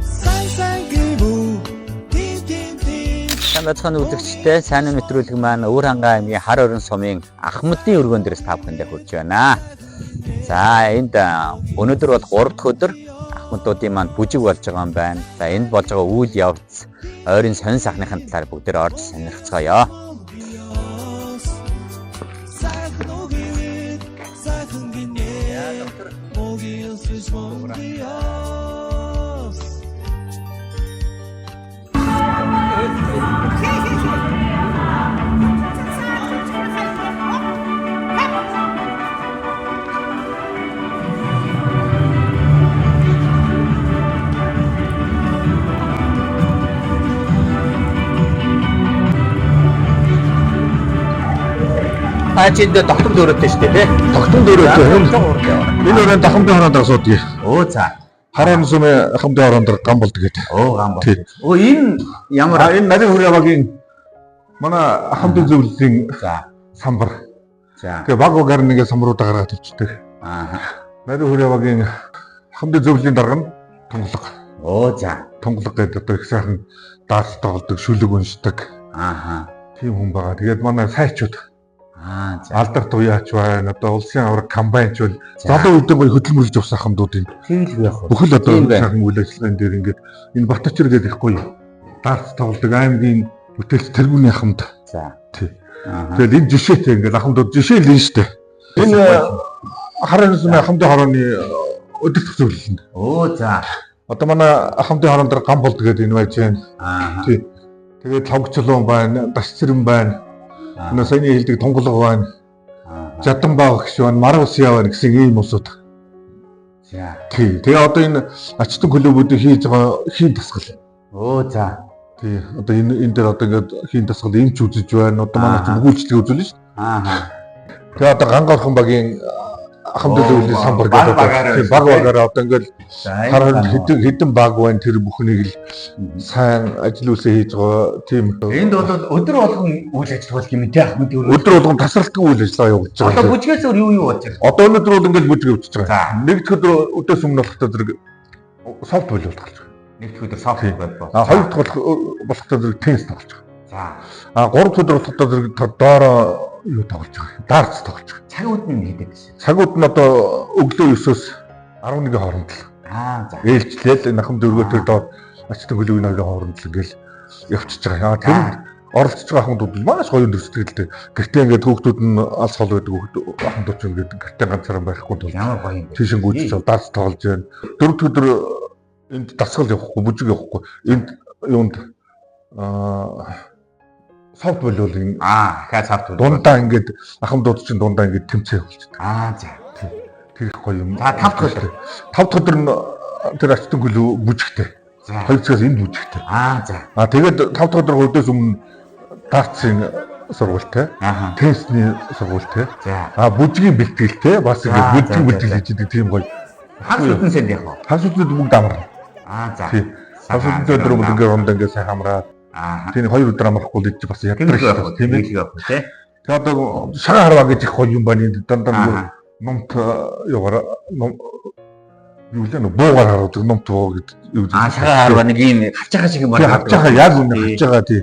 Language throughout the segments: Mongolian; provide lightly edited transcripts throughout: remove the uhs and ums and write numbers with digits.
Сайн сайн гэвүү тин тин тин. Сайн байцгаана үзэгчдээ, сайн нэвтрүүлэг маань Өвөр хангай аймгийн Хар өрн сумын Ахмадын өргөн дээрс та бүхэндээ хүрч байна. За энд өнөөдөр бол 3 дахь өдөр Ахмадуудын маань бүжиг болж байгаа юм байна. За энд болж байгаа үйл явц, ойрын сонь сахныхын талаар бүгдээр орж сонирхцгоё. Сайхан уу гэвэл сайхан гинэ. Могийн ёсвч монгиос. Та чи энд доктор дөрөвтэй шүү дээ, тий? Тогтон дөрөвтэй хүн. Энэ өрөөнд ахмадын хороонд асуудаг. Өө за. Харан сумын ахмадын хороонд гам болдог гэдэг. Өө гам бол. Тий. Өө энэ ямар А энэ нарийн хүрээ багийн манай ахмадын зөвлөлийн за самбар. за. Тэгээ баг багаар нэгэ самбаруудаа гаргаад тавьчихдаг. Аа. Нарийн хүрээ багийн ахмадын зөвлөлийн дарга нь тунгалаг. Өө за. Тунгалаг гэдэг одоо их сайхан даарц тоглодог, шүлэг уншдаг Ааха. тийм хүн байгаа. Тэгээд манай сайчууд Аа за. алдарт уяач байна. Одоо улсын авраг комбайнч бол За. залуу үеийн гоё хөдөлмөрлөж явсан ахмадуудын Тийм л байх уу. Бүхэл одоо Тийм байна. сайхан үйл ажиллагаан дээр ингээд энэ Батчир гэдэг их гоё даарц тоглодог аймгийн бүтээлч тэргүүний ахмад. За. Тий. Аа. Тэгэл энэ жишээтэй ингээд ахмадууд жишээ л энэ штэ. Энэ харын сүмийн ахмадын хорооны өдөртөх зөвлөл нь. Өө за. Одоо манай ахмадын хорон дээр гам болд гэдэг энэ байж байна. Аа. Тий. Тэгээд лавгчлуун байна, дасцэрэн байна. Энэ саяны хэлдэг тунгалаг байна. Аа. Жадан баг гэх байна, Марусья байна гэсэн ийм усуд. За. Тий. Тэгээ одоо энэ ачтан клубүүдийн хийж байгаа хийн дасгал. Өө за. Тий. Одоо энэ энэ дээр одоо ингээд хийн дасгал эмч үзэж байна. Одоо манай чинь өгүүлжлэг үзүүлнэ шүү дээ. Аа. Тэгээ одоо Ганга орхон багийн ахмад Оо, зөвлөлийн самбар баг гэдэг одоо багаараа тий, байсан, баг тий. багаараа одоо ингээд За. хар хэдэн хэдэн баг байна тэр бүхнийг л сайн ажил үйлсээ хийж байгаа тийм. Энд бол өдөр болгон үйл ажиллагаа бол юм те ахмад өрөө. Өдөр болгон тасралтгүй үйл ажиллагаа явуулж Одоо байгаа. бүжгээс өөр юу юу болж байгаа? Одоо өнөөдөр бол ингээд бүжиг явуулж За. байгаа. Нэг дэх өдөр өдөөс өмнө болохтой зэрэг софт волейбол тоглож байгаа. Нэг дэх өдөр софт волейбол. А хоёр дахь болохтой зэрэг теннис тоглож байгаа. За. А гурав дахь өдөр болохтой зэрэг доороо юу тоглож байгаа. Дартс тоглож байгаа. Цагууд нь хэдэг гэсэн. Цагууд нь одоо өглөө 9-өөс 11-ийн хооронд л Аа за. ээлжлээл энэ ахмад өргөө тэр доор ачтан хөлөгийн хоёрын хооронд л ингээл явчихж байгаа. А тэнд оролцож байгаа ахмадууд бол маш гоё өндөр сэтгэлтэй. Гэртээ ингээд хүүхдүүд нь алс хол байдаг хүүхд ахмадууд ч ингээд гэртээ ганцаараа байхгүй тул Ямар гоё юм бэ? тийш гүйцэж даарц тоглож байна. Дөрөв дэх өдөр энд дасгал явахгүй, бүжиг явахгүй. Энд юунд аа софт волейбол энэ Аа, дахиад софт волейбол. дундаа ингээд ахмадууд чинь дундаа ингээд тэмцээн явуулчихдаг. Аа за. Тэр их гоё юм. За, тав дахь өдөр. Тав дахь өдөр нь тэр ачтан хөлөө бүжигтэй. За. Хоёр цагаас энд бүжигтэй. Аа за. А тэгээд тав дахь өдөр өдөөс өмнө дартсын сургуультай, Ааха. теннисний сургуультай. За. А бүжгийн бэлтгэлтэй бас За, ингээд бүжгийн за, бэлтгэл за. хийж идэг тийм гоё. Хагас үдэн сэнд явах уу? Хагас үднүүд бүгд амарна. Аа за. Тий. Хагас үднүүд өдөр бол ингээд рондоо ингээд сайхан амраад. Аа. Тийм хоёр өдөр амрахгүй л идэж бас ядрах Тэмдэг явах уу? тийм ээ. Тэмдэг явах уу те? Тэгээ одоо шагаа харваа гэж их гоё юм байна энд дандаа Аа. нөгөө нумт юугаар нум юу лээ нөө буугаар харуулдаг нумт буу гэдэг юу Аа шагаа харваа нэг ийм хавчаага шиг юм тий хавчаага яг үнэ Тий. хавчаага тий.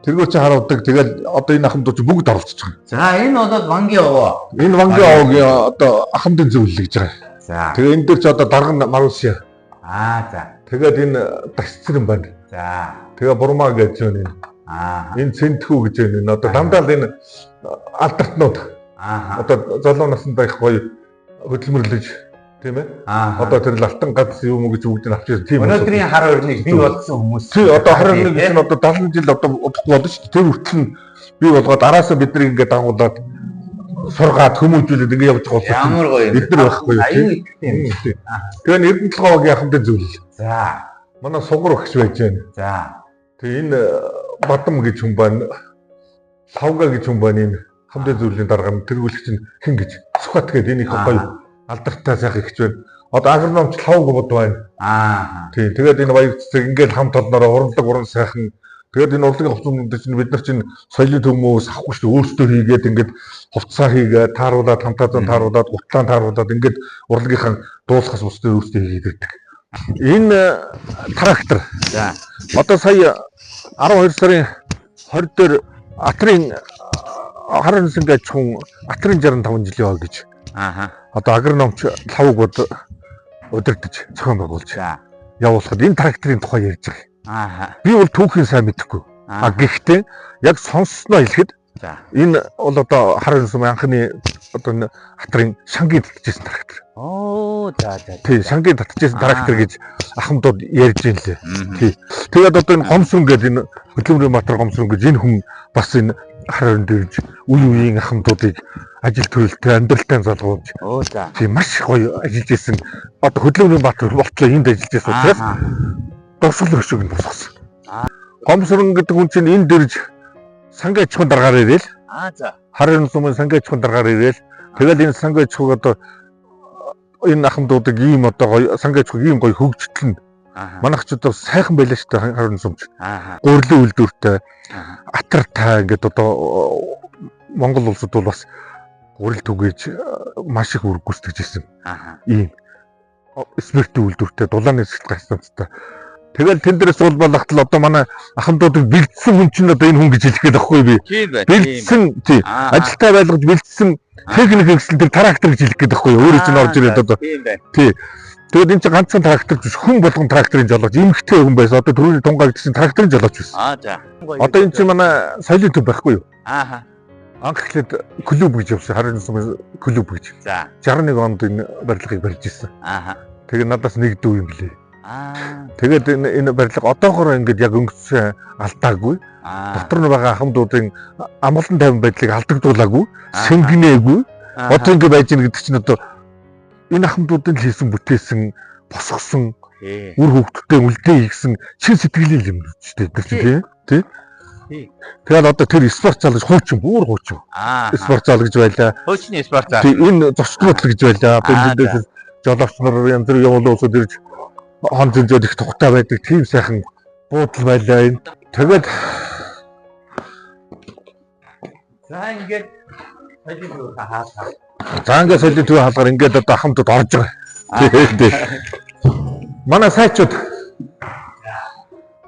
Тэргүүр чи харуулдаг тэгэл одоо энэ ахмадууд чи бүгд оролцож байгаа. За энэ бол вангийн овоо. Энэ вангийн овогийн одоо ахмадын зөвлөл гэж байгаа. За. Тэгээ энэ дээр чи одоо дарга нь Марусья. Аа за. Тэгээд энэ Дасцэрэн байна. За. Тэгээ Бурмаа гэж байна энэ. Аа. Энэ Цэнтхүү гэж байна. Энэ одоо дандаа л энэ алдартнууд Аа. одоо залуу насндаа их гоё хөдөлмөрлөж тийм ээ. Аа. Одоо тэр л алтан гац юм уу гэж бүгдийг авч ирсэн тийм үү. Өнөөдрийн хар өрнийг бий болгосон хүмүүс. Тий одоо 21 гэж нь одоо 70 жил одоо удахгүй болно шүү дээ. Тэр хүртэл нь бий болгоод араасаа бид нар ингээд дагуулад сургаад хүмүүжүүлээд ингээд явж байгаа болсон. Ямар гоё юм. Бид нар байхгүй юу, Аюу тий? итгэвтэй юм. Тийм. Тэгээ Эрдэнэ толгойн ахмадын зөвлөл. За. Манай сугар багш байж байна. За. Тэгээ энэ Бадам гэж хүн байна. Лавга гэж хүн байна энэ хамтын зөвлөлийн дарга нь тэргүүлэгч нь хэн гэж Сүхбат гэдэг энэ их Аа. гоё алдартай сайхан ихч байна. Одоо агрономч Лавга бод байна. Аа. Тийм. Тэгээд энэ баяр цэцэг ингээл хамт олноороо урлаг уран сайхан Тэгээд энэ урлагийн хувцаснууд чинь бид нар чинь соёлын төмөөс авахгүй шүү дээ. Өөрсдөө хийгээд ингээд хувцсаа хийгээд тааруулаад хамтаазан тааруулаад гутлаан тааруулаад ингээд урлагийнхаа дуулахаас бусдыг өөрсдөө хийгээд ирдэг. Энэ трактор. За. Одоо сая 12 сарын 20 дээр Атрын хар хөрсөн аж ахуйн Атрын 65 жилийн ой гэж. Ааха. Одоо агрономч Лавг бод удирдах зохион байгуулж явуулахад энэ тракторын тухай ярьж байгаа. Ааха. Би бол түүхийн сайн мэдэхгүй. А гэхдээ яг сонссноо хэлэхэд энэ бол одоо хар хөрсөн анхны одоо энэ Атрын шангийн татжсэн трактор. Оо за за. Тий, шангийн татжсэн трактор гэж ахмадууд ярьж ин лээ. Тий. Тэгээд одоо энэ Гомсрон гэдэг энэ Хөдөлмөрийн Баатар Гомсрон гэж энэ хүн бас энэ хар хорин дэрж үе үеийн ахмадуудыг ажил төрөлтэй амьдралтай залгуулж. Оо за. Тий, маш гоё ажиллаж исэн. Одоо Хөдөлмөрийн Баатар болтлоо энд ажиллаж исэн учраас дурсгал хөшөөг нь босгосон. Гомсрон гэдэг хүн чинь энд дэрж сангийн аж ахуйн даргаар ирээл. Аа за. Хар хорин сумын сангийн аж ахуйн даргаар ирээл. Тэгэл энэ сангийн аж ахуйг одоо энэ ахмадуудыг ийм одоо гоё сангийн аж ахуйг ийм гоё хөгжтөл нь. Манайх ч одоо сайхан байлаа шүү дээ хар хорин сумч. Гурилан үйлдвэртэй, атартай ингээд одоо Монгол улсад бол бас гурил түгээж маш их үүрэг гүйцэтгэж ирсэн. Ийм спиртийн үйлдвэртэй, дулааны хэсэгт станцтай. Тэгэл тэн дээрээс уулбалахт л одоо манай ахмадуудыг бэлдсэн хүн чинь одоо энэ хүн гэж хэлэх гээд байхгүй би. Бэлдсэн тий ажилтаа байлгаж бэлдсэн техник хэрэгсэл тэр трактор гэж хэлэх гээд байхгүй юу. Өөрөө чинь орж ирээд одоо тий. Тэгээд энэ чинь ганцхан трактор биш, хүн болгон тракторын жолооч, эмэгтэй хүн байсан. Одоо түрүүний тунгаа гэдэг чинь тракторын жолооч байсан. Аа за. Одоо энэ чинь манай соёлын төв байхгүй юу? Ааха. Анх эхлээд клуб гэж явсан. Харын сумын клуб гэж. За. 61 онд энэ барилгыг барьж ирсэн. Ааха. Тэгээ надаас нэг дүү юм блээ. Аа. Тэгээд энэ барилга одоохороо ингээд яг өнгөцсөн алдаагүй. Дотор нь байгаа ахмадуудын амгалан тайван байдлыг алдагдуулаагүй, сэнгэнээгүй. Одоо ингээд байж гэнэ гэдэг чинь одоо энэ ахмадуудын хийсэн бүтээсэн, босгосон, үр хөвгтдээ үлдээ хийсэн чин сэтгэлийн юм шүү дээ. Тэр чинь тий. Тэгэл одоо тэр спорт зал гэж хуучин, бүр хуучин. Спорт зал гэж байлаа. Хуучны спорт зал. Тий, энэ зочдлол гэж байлаа. Одоо энэ дээрээс жолооч нар янз бүрийн явуул улсууд ирж хон зөнзөөд их тухтай байдаг тийм сайхан буудал байлаа энэ. Тэгээд за ингээд соёлын төв хаалгаа. За ингээд соёлын төв хаалгаар ингээд одоо ахмадууд орж байгаа. Тий. Манай сайчууд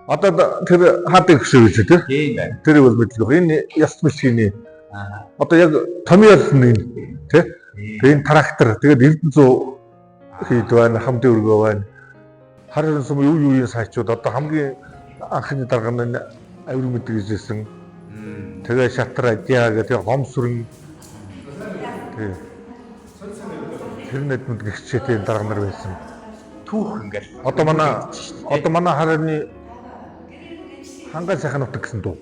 одоо тэр хаадаг хөшөө гэж тий. Тийм байна. Тэр бол мэдлэг. Энэ яс мэлхийний. Одоо яг томьёол нь энэ тий. Тэгээ энэ трактор тэгээд Эрдэнэзүү хийд байна, хамтын өргөө байна. Хар хорин сум юу юуийн сайчууд одоо хамгийн анхны дарга нь авир мэддэг гэжсэн. Тэгээ шатар адиа гэх тэгээ Гомсрон тий. Тэр нэдмэд гихчээ тийм дарга нар байсан. Түүх ингээд. Одоо манай харны хангай сайхан нутаг гэсэн дуу.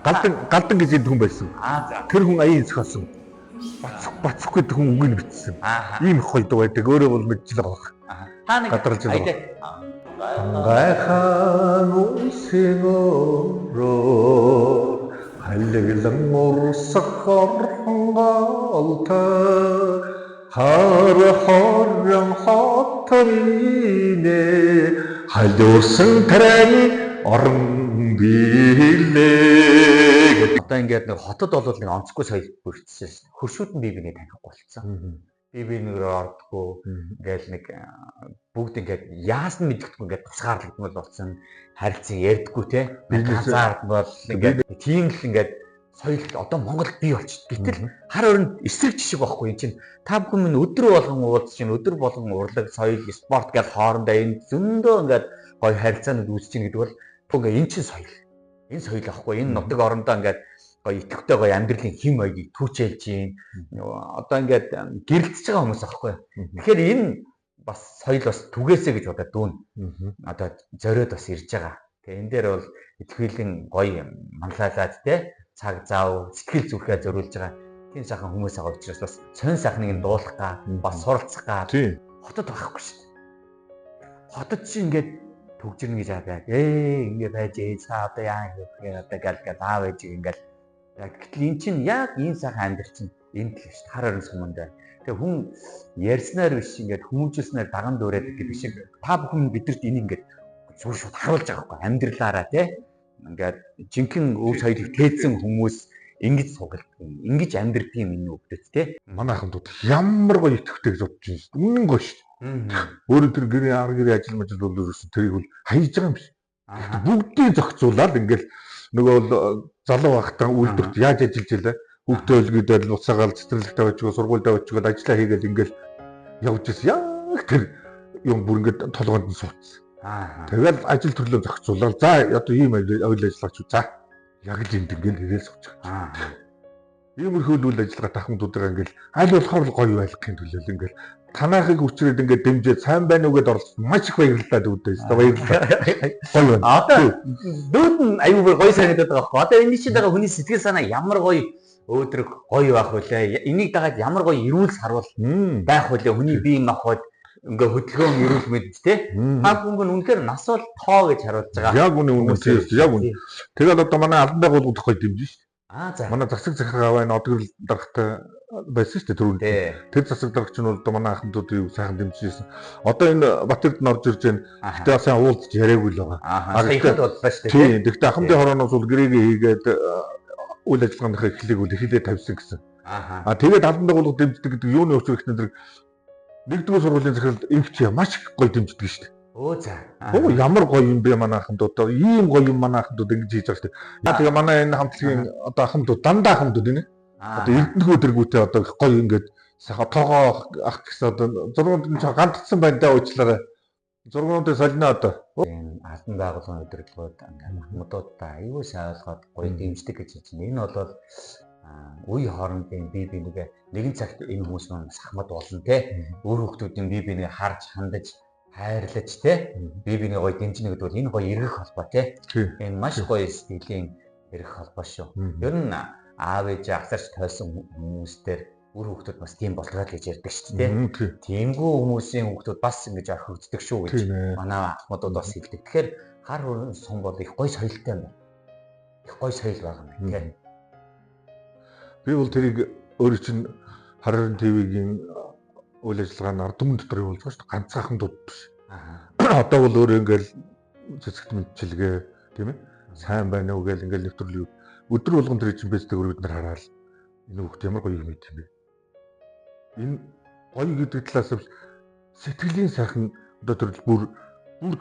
Галдан гэж энэ хүн байсан. Тэр хүн аян зохиосон. Бацх гэдэг хүн үгийг бичсэн. Ийм их гоё дуу байдаг. Өөрөө бол мэдчихэл байгаа. Та нэг гадарлаж байгаа. Хангай хаан үсгөрөө халиглан урсах орхонголтой хар хорон хоторинэ халиурсан тэрний орон билээ. Одоо ингээд нэг хотод бол нэг онцгүй соёл бүрдсэн шин. Хөршүүд нь бие биенээ танихгүй болсон. Бие биенээр ордгоо ингээл нэг бүгд ингээд яасан мэддэхгүй ингээд тусгаарлагдмал болсон. Харилцан ярьдггүй те. Ганцаардмал ингээд тийм л ингээд соёл одоо Монголд бий болчих. Гэтэл хар өрөнд эсрэг жишг байхгүй юм чинь. Та бүхэн минь өдөр болгон уулзч чинь, өдөр болгон урлаг, соёл, спорт гэж хоорондоо энэ зөндөө ингээд гоё харилцаанууд үүсэж чинь гэдэг бол ингээ эн чинь соёл. Энэ соёл ахгүй. Энэ нутаг орондоо ингээд гоё идэвхтэй гоё амьдралын хэм маягийг түүчээлж чинь. Одоо ингээд гэрэлтэж байгаа хүмүүс аахгүй. Тэгэхээр энэ бас соёл бас түгээсэ гэж бодоод дүүн. Одоо зориод бас ирж байгаа. Тэгээ энэ дээр бол итгэлийн гоё манлайлаад те цаг зав сэтгэл зүрхээ зориулж байгаа тийм сайхан хүмүүс байгаа учраас бас сонь сайхныг нь дуулах га бас суралцах га хотод байхгүй шүү дээ. Хотод чи ингээд төгжирнэ гэж аа. Ингээ байж цаа одоо яа гэх одоо гал гал аав ээж ингээл яг гэтэл эн чинь яг энэ сайхан амьдрал чинь энд л шүү дээ. Хар орон суманд байна. Тэгээ хүн ярьснаар биш ингээд хүмүүжүүлснээр даган дуурайдаг гэдэг шиг та бүхэн бидэрт энийг ингээд зүгээр шууд харуулж байгаа байхгүй амьдралаараа тий. Ингээд жинхэнэ өв соёлыг тээцэн хүмүүс ингэж сугалдаг юм. Ингэж амьдрдаг юм энэ хүүхдүүд те. Манай ахмадууд ямар гоё итгэвтэй гэж бодож байна шүү дээ. Үнэн гоё шүү дээ. Өөрөө тэр гэрээ ар гэрээ ажил мажил бол ерөөсөн тэрийг бол хайж байгаа юм биш. Бүгдийг зохицуулаад ингээл нөгөө л залуу байхдаа үйлдвэрт яаж ажиллаж илээ. Хүүхдээ өлгийдэл буцаагаал цэцэрлэгтээ очиод сургуульдаа очиод ажиллаа хийгээл ингээл явж ирсэн. Яг тэр юм бүр ингээд толгойд нь суудсан. Тэгэл ажил төрлөө зохицуулаад за одоо ийм үйл ажиллагаач за яг л энд ингээл ирээл сууж байгаа. Иймэрхүү үйл ажиллагаа тахмдуудаа ингээл аль болохоор л гоё байлгахын төлөө ингээл танахыг үчирээд ингээд дэмжиж сайн байна уу гэдээ оролцсон маш их баярлалаа дүүдээ. Баярлалаа. Гоё байна. Одоо дүүд нь аюу гоё санагдаад байгаа байхгүй. Одоо энэ чинь байгаа хүний сэтгэл санаа ямар гоё өөдрөг гоё байх вүлээ. Энийг дагаад ямар гоё эрүүл сарвал байх вүлээ. Хүний бие махбод ингээ хөдөлгөөн эрүүл мэнд те. Та бүхэн үнэхээр нас бол тоо гэж харуулж байгаа. Яг үнэ үнэ тийм яг үнэ. Тэгэл одоо манай албан байгууллагууд гоё дэмжин шүү дээ. Аа за. Манай засаг захиргаа байна, Одгорл даргатай байсан шүү дээ түрүүнд. Тэр засаг даргач нь бол одоо манай ахмадуудыг сайхан дэмжижсэн. Одоо энэ Батэрд нь орж ирж байна. Гэтэ бас сайн уулзч яриаггүй л байгаа. Аа гэхдээ боллоо шүү дээ. Тийм. Гэхдээ ахмадын хорооноос бол гэрээгээ хийгээд үйл ажиллагааныхаа эхлэлийг үл эхлээ тавьсан гэсэн. Аа тэгээд албан байгууллага дэмждэг гэдэг юуны учир их нэр нэгдүгээр сургуулийн захирал эмгч маш их гоё дэмждэг шүү дээ. Өө за. Оо ямар гоё юм бэ манай ахмадууд. Ийм гоё юм манай ахмадууд ингэж хийж байгаа шүү дээ. Тэгээ манай энэ хамтлагийн одоо ахмадууд дандаа ахмадууд энэ. Одоо эрдэнэхүү тэргүүтээ одоо их гоё ингээд сайхан тоогоо ах гэсэн одоо зургууд нь гантцсан байна даа уучлаарай. Зургуудыг солино одоо. Энэ албан байгууллагын удирдлагууд ингээд ахмадуудаа аюул сайн ойлгоод гоё дэмждэг гэж хэлж байна. Энэ бол үе хоорондын бие биенийгээ нэгэн цагт энэ хүмүүс маань бас ахмад болно те. Өөр хүмүүсийн бие биенийг харж хандаж хайрлаж те. Бие биенийг гоё дэмжинэ гэдэг бол энэ гоё эргэх холбоо те. Энэ маш гоё сэтгэлийн эргэх холбоо шүү. Ер нь аав ээж асарч тойсон хүмүүстээр үр хүүхдүүд бас тийм болдгоо л гэж ярьдаг шүү дээ. Тиймгүй хүмүүсийн хүүхдүүд бас ингэж орхигддаг шүү гэж манай ахмадууд бас хэлдэг. Тэгэхээр хар хүрэн сум бол их гоё соёлтой юм байна. Их гоё соёл байгаа юм байна те. Би бол тэрийг өөрөө чинь Харарын ТV-гийн үйл ажиллагааны ард түмэн дотор явуулж байгаа шүү дээ. Ганцхан ахмадууд биш. Одоо бол өөрөө ингээл цэцэгт мэдчилгээ тийм ээ. Сайн байна уу гэл ингээл нэвтрүүлэг өдөр болгон тэр чинь бэздэг өргөд нар хараад энэ хүүхд ямар гоё юм ийм бэ. Энэ гоё гэдэг талаас биш сэтгэлийн сайхан одоо тэр бүр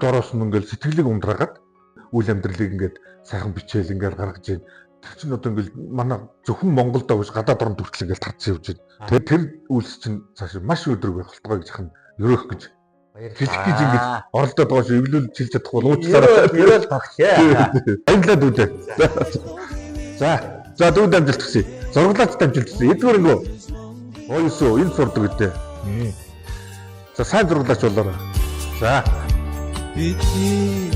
дороос нь ингээл сэтгэлийг ундраагаад үйл амьдралыг ингээд сайхан бичээл ингээл гаргаж ийн. Тэр чинь одоо ингээл манай зөвхөн Монголд биш гадаад орнд хүртэл ингээл тарцсан явж байна. Тэгэхээр тэр үйлс чинь цааш маш өдрөг байх болтугай гэж хань ерөөх гэж хэлэх гэж ингэж оролдоод байгаа шүү. Эвлүүл чилж чадахгүй уучлаарай. Ерөөл тогт. Баярлалаа дүүдээ. За за дүүд амжилт хүсье. Зурглаач амжилт хүсье. Эдгээр өнгөө. Оёсоо энэ сурдаг гэдэг. За сайн зурглаач болоорой. За. Бидний